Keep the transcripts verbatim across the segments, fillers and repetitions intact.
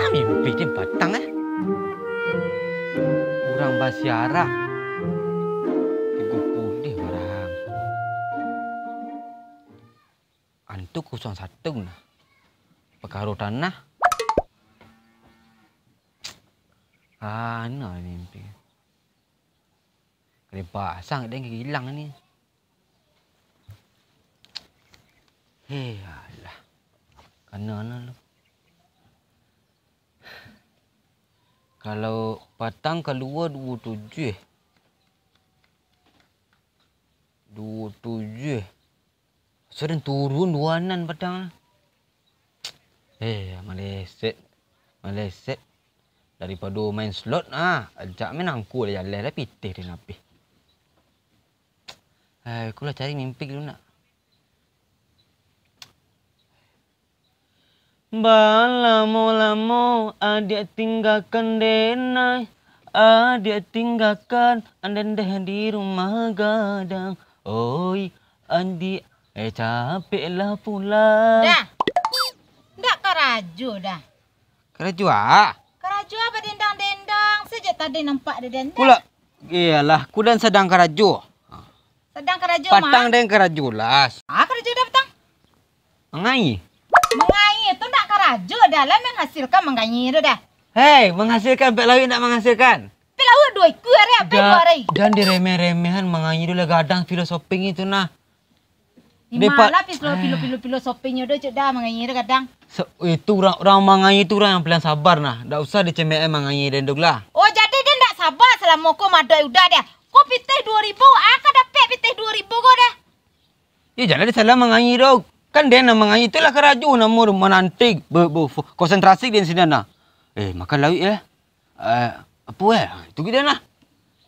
Mimpi den patang, eh. Urang basiarak. Tigo puluah barang. Antu kosong satu nah. Pakaro tanah. Ah, no mimpi. Kena pasang den ka ilang ni. Hei, alah. Kana-kana lu. Kalau patang kalua duo tujuah. Duo tujuah. Sudah turun duo nan patang lah. Eh, maleset. Maleset. Daripado main slot, ah, ajak main angku lah jaleh lah pitih den abih. Eh, aku lah cari mimpi dulu nak. Balamo-lamo adiak tinggakan denai, adiak tinggakan andendeh di rumah gadang. Oi, adiak, eh, capek lah pulang. Dah. Ndak karajo dah. Karajo ah? Karajo apa dendang-dendang saja tadi nampak dendang. Pula, iyalah, kudan sadang karajo. Sadang karajo mah. Patang den karajo lah. Ah, karajo dah patang. Mangai. Mangai tu ndak karajo dah lah menghasilkan mangai tu dah. Hei, menghasilkan pek lawik ndak menghasilkan? Pek lawik dua ikua hari apa dua hari? Dan diremeh-remehan mangai tu lah gadang filosofi itu nah. Malah pilo pilo pilo pilo sopinyo do cuk dah mangai do gadang. Itu urang, urang mangai tu urang yang paling sabar nah. Ndak usah dicemeeh mangai den tu lah. Oh, jadi dia ndak sabar selama ko madok udah dia. Ko pitih duo ribu, ah ka dapek pitih duo ribu ko dah. Ya, jangan disalah mangai do. Kan den nan mangai tu lah karajo namo mananti, be, be, konsentrasi den sinan nah. Eh, makan lawik eh. Eh, apo eh? Itu giden lah.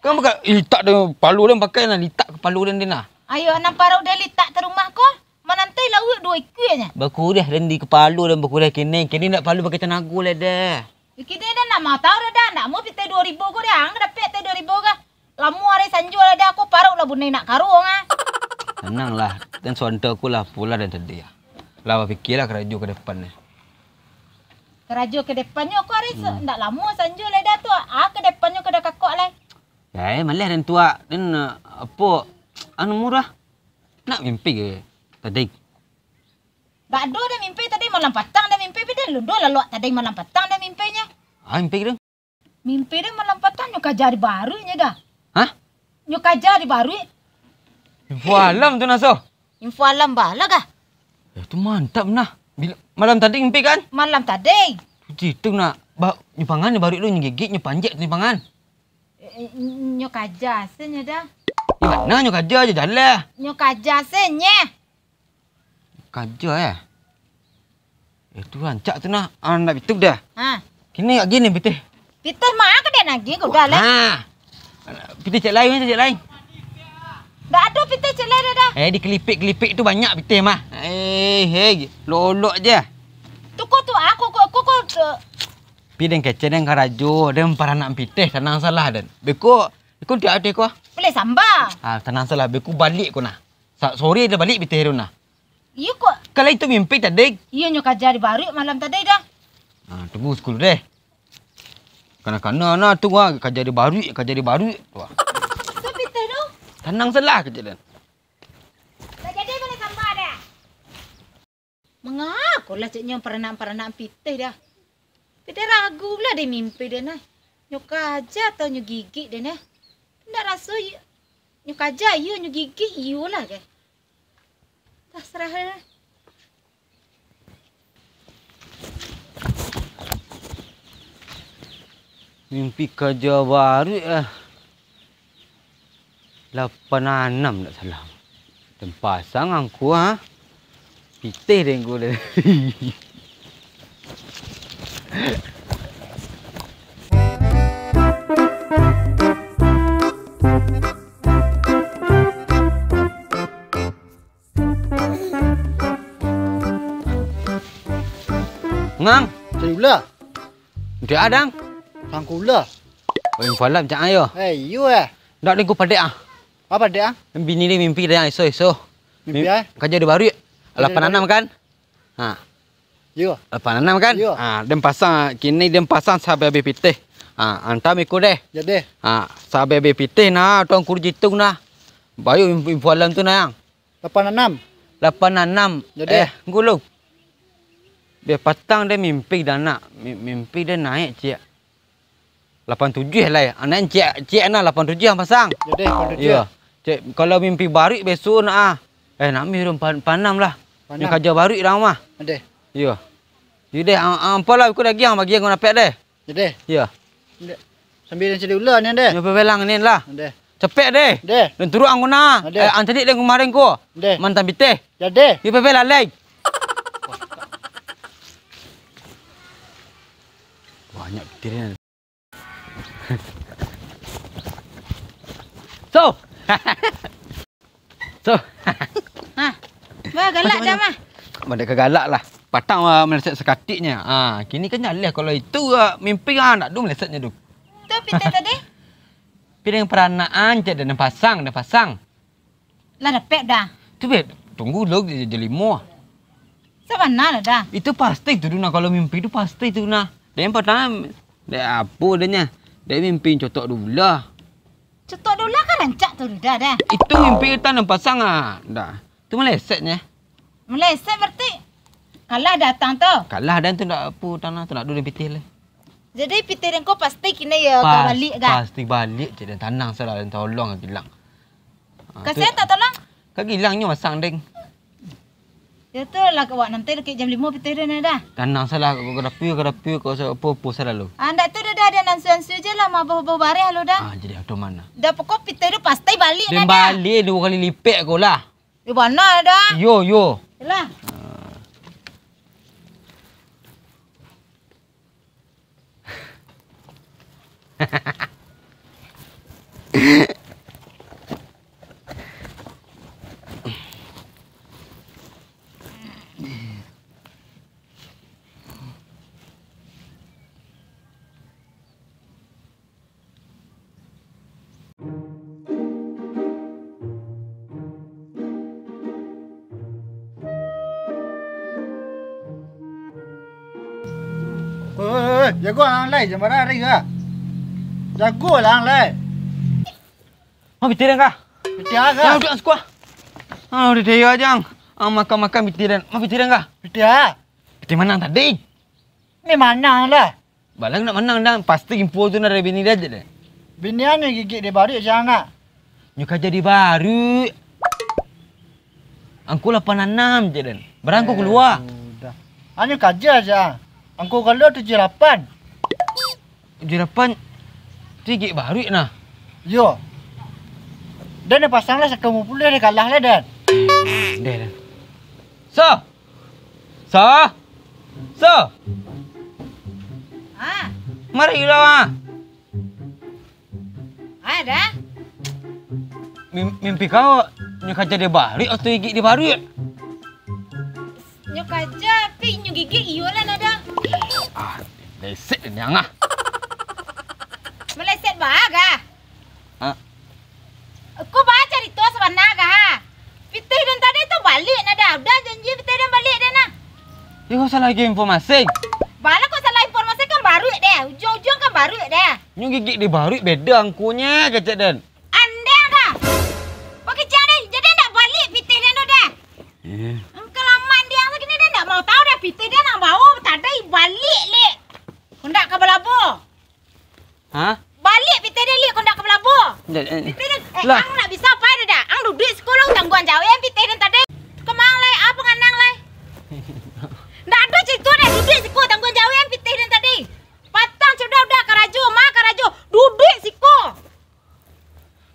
Kan bukan litak tu palu den pakai nah, litak ke palu den, den lah. Ayo, nan paruik den litak tu rumah ko, mananti lawik duo ikua nyo. Bakudah den di kepalo den bakudah kini, kini ndak palu pakai tanago lah deh. Kini den nak mau tahu dah, dah nak mau pitih duo ribu ko dah, ang dapek teh duo ribu ko. Lamo hari sanjo lah dah, aku paruik lah bunai nak karuang ah. Tenang lah, den sonto aku lah pulang den tadi ah. Lah bapikia lah karajo ke depan ni. Karajo ke depannyo ko ari se-, hmm, ndak lamo sanjo lai dah tu. Ah, ke depannyo ke dah kakok lai. Ya, eh, malah den tuak. Den, eh, apo, anu murah. Nak mimpi ke tadi? Ndak ado dah mimpi tadi malam patang dah mimpi, pi den ludo lalok tadi malam patang dah mimpinyo. Ah, mimpi ke tu? Mimpi den malam patang nyo kaja di baruiknyo dah. Hah? Nyo kaja di baruik. Info alam tu nah, So. Info alam bala kah? Ya, tu mantap nah. Bila, malam tadi mimpi kan? Malam tadi. Itu nak ba, nyo pangan nyo baruik lu nyo gigik nyo panjek tu nyo pangan. Eh, eh, nyo kaja se nyo dah. Di mana nyo kaja je jalan. Nyo kaja se nyeh. Kaja eh. Eh, tu rancak tu nah. Ah, nak bituk dah. Ha. Kini agak gini pitih. Pitih mah ka den agih ko dah lah. Ha. Pitih cek lain, cek lain. Ndak ado pitih cek lain dah. Eh, di kelipik-kelipik tu banyak pitih mah. Eh, hei, lolok je. Tu ko tu aku ko ko ko. Pi den kecek den karajo, den paranak pitih, tanang salah den. Beko, beko tiak ado ko. Boleh samba. Ah, tanang salah, beko balik ko nah. Sa-, sore dah balik pitih tu nah. Iyo kok. Kalau itu mimpi tadi. Iyo nyo kaja di baruik malam tadi dah. Ah, tunggu sekulu deh. Kana-kana nah tu ah, kaja di baruik, kaja di baruik. Wah. Tu pitih tu. Tanang salah kecek den. Tak jadi boleh samba dah. Mangakolah cek nyo paranak-paranak pitih dah. Pitih ragu lah dek mimpi den nah. Nyo kaja atau nyo gigik den nah. Ndak raso iyo. Nyo kaja iyo, nyo gigik iyo lah keh. Tasarah lah. Mimpi kaja baruik ah. Lapan anam ndak salah. Tepasang angku ha. Pitih dengku tadi. Ngang. Cari ula. Ndak adang. Sangkula. Oh, info alam cak ayo. Eh, iyo eh. Ndak dengku padek ah. Apa padek ah? Bini ni mimpi dah iso-iso. Mimpi ah? Kaja di baruik. Kaja di lapan anam baruik kan? Ha. Iyo. Lapan anam kan? Iyo. Ha, den pasang, kini den pasang saabih-abih pitih. Ha, anta miko deh. Yo deh. Ha, saabih-abih pitih nah, tuangku jitung nah. Baru info, info alam tu nah, Yang. Lapan anam. Lapan anam. Yo deh. Eh, ngulu. Bia patang den mimpi dah nak. Mi-, mimpi den naik ciek. Lapan tujuah lai. Anak ciek, ciek nah lapan tujuah ang pasang. Yo deh, lapan tujuah. Iyo. Cek, kalau mimpi baruik besok nak ah. Eh, nak mimpi lapan, lapan anam lah. Lapan anam. Nyo kaja baruik dah mah. Yo deh. Iyo. Yo deh, a-, a-, apo lah, iko dagiang bagian kau dapek deh. Yo deh. Iyo. Deh. Sambil den cari ulo ni deh. Nyo pebelang ni lah. Deh. Capek deh. Deh. Den turun ang guna. Deh. Eh, ang cari den kemarin ko. Deh. Mantan pitih. Yo deh. Yo pebelang lai. Banyak pitih ni. So. So. Ha. Bah, galak dah mah. Mandai ka galak lah. Patang, ah, meleset sakatiknyo. Ah, kini kan jaleh kalau itu, ah, mimpi, ah, ndak ado melesetnyo tu. Tu pitih tadi? Pitih paranak-an, cek, den pasang, den pasang. Lah dapek dah. Tu, bet, tunggu dulu, jam limo. Sabana lah dah. Itu pasti tu, nah, kalau mimpi tu pasti tu, nah. Den patang, dek apo den nyo? Dek mimpi cotok dulu lah. Cotok dulu lah kan rancak tu dah, dah. Itu mimpi tan pasang ah. Dah. Tu melesetnyo. Meleset berarti kalah datang tu. Kalah dan tu ndak apo tanah tu, ndak ado den pitih lai. Jadi pitih den ko pasti kini yo ka balik ga? Pasti balik, cek den, tanang salah, den tolong gilang. Ah, kasian tu tak tolong? Ka gilangnyo masang, deng. Yo tu lah, awak nanti dekat jam limo pitih den dah. Tanang salah, kau kadapi, kadapi, kau sa-, apo-apo salah lu. Ah, ndak tu dah, dah, dah, ansu-ansu je lah, mah bau-bau bareh lu dah. Ah, jadi atau mana? Dah pokok pitih tu pasti balik dah. Balik dua kali lipek kau lah. Yo, bana dah. Yo, yo. Yalah. Ah. Oi, oi, oi, jago ang lai, jan barari ka. Jago lah ang lai. Ma pitih den ka? Pitih ang ka? Jan duduak siko. Ah, udah deh, yo, Jang. Ah, makan-makan pitih den. Ma pitih den ka? Pitih ang. Pitih manang tadi? Ni manang lah. Balang nak manang dah, pasti info tu nak dari bini dia je deh. Bini ang nyo gigik di baruik siang nak. Nyo kaja di baruik. Angku lapan anam je den. Barang angku kalua. Eh, sudah. Ang nyo kaja siang. Angku kalua tujuah lapan. Tujuah lapan tu gigik baruik nah. Yo. Den pasang lah sakamu puluah deh kalah lah den. Deh, deh. So, So? So? Ah. Mari lah, ah. Ah, dah. Mim-, mimpi kau, nyo kaja di baruik atau gigik di baruik? Nyo kaja, tapi nyo gigik iyo lah, nah, dah. Ah, meleset ni, ang ah. Meleset baa, gah? Ah. Ko baa carito sabana, gah? Pitih den tadi tu baliak, nah, dah. Udah janji pitih den baliak, dah, nah. Iko salah informasi. Baa lah kok salah informasi, kan baruik deh. Ujuang-ujuang kan baruik deh. Nyo gigik di baruik beda angkunyo, kecek den. Andeh, gah. Bakecek den, jadi ndak baliak pitih den tu, dah. Eh. Kalamaan den tu kini, den ndak mau tahu dah pitih den nan bao tadi baliak, lek. Ko ndak ka balabo. Hah? Baliak pitih den, lek, ko ndak ka balabo. Ndak, eh. Pitih den, eh, lah. Ang ndak bisa pai dah, dah. Ang duduak siko lah, tangguang jawek pitih den tadi. Kama lai, apo nganang lai? Ndak ado carito dah, duduak siko, tangguang jawek pitih den tadi. Patang sudah, udah karajo, ma karajo, duduak siko.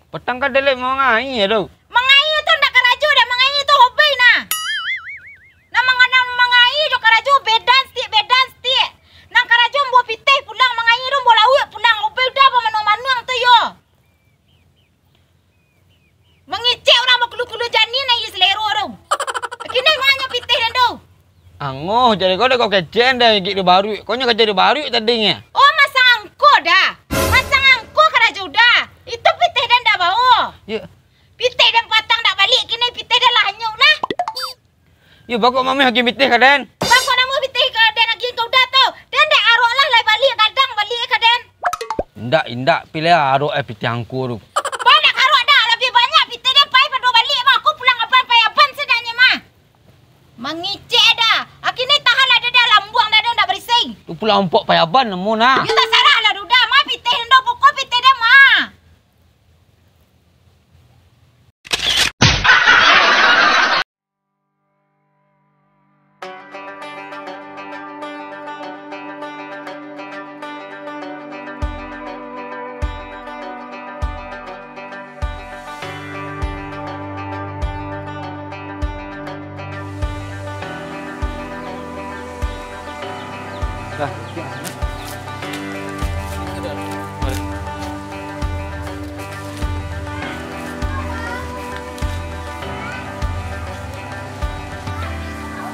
Patang ka den lai mangaia tu. Mangaia tu ndak karajo dah, mangaia tu hobi nah. Nah, manganang mangaia jo karajo beda satiak, beda satiak. Nan karajo mambuek pitih pulang, mangaia tu mambuek lauak pulang, hobi udah bamanuang-manuang tu yo. Mangecek urang bakulu-kulu janiah nan iyo salero tu. Kini ma nyo pitih den tu. Angoh, jadi kau dah kau kecek dah gigik di baruik. Kau nyo kaja di baruik tadi nyo. Oh, masang angko dah. Masang angko karajo dah. Itu pitih den dah bao. Yo. Pitih den patang dak baliak, kini pitih den lah hanyuik lah. Yo, baa kok mameh hakim pitih ka den? Baa kok namo pitih ka Indak, indak, pilih arok eh pitih angku tu. Banyak arok dah, labiah banyak pitih dia pai pado baliak mah. Aku pulang aban pai aban sadaknyo mah. Mangicek dah. Aki ni tahan lah dah, dah lambuang dah, dah ndak barisi. Tu pulang ompok pai aban namo nah. Yo tasarah lah duda mah pitih ndo pokok pitih dah mah.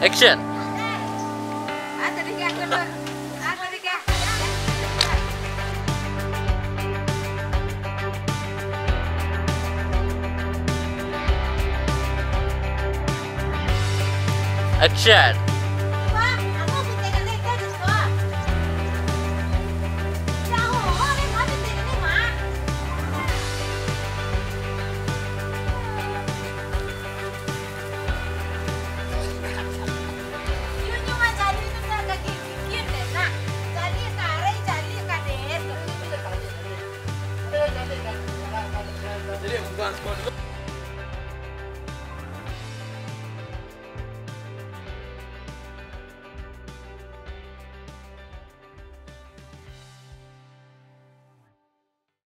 Action. Action.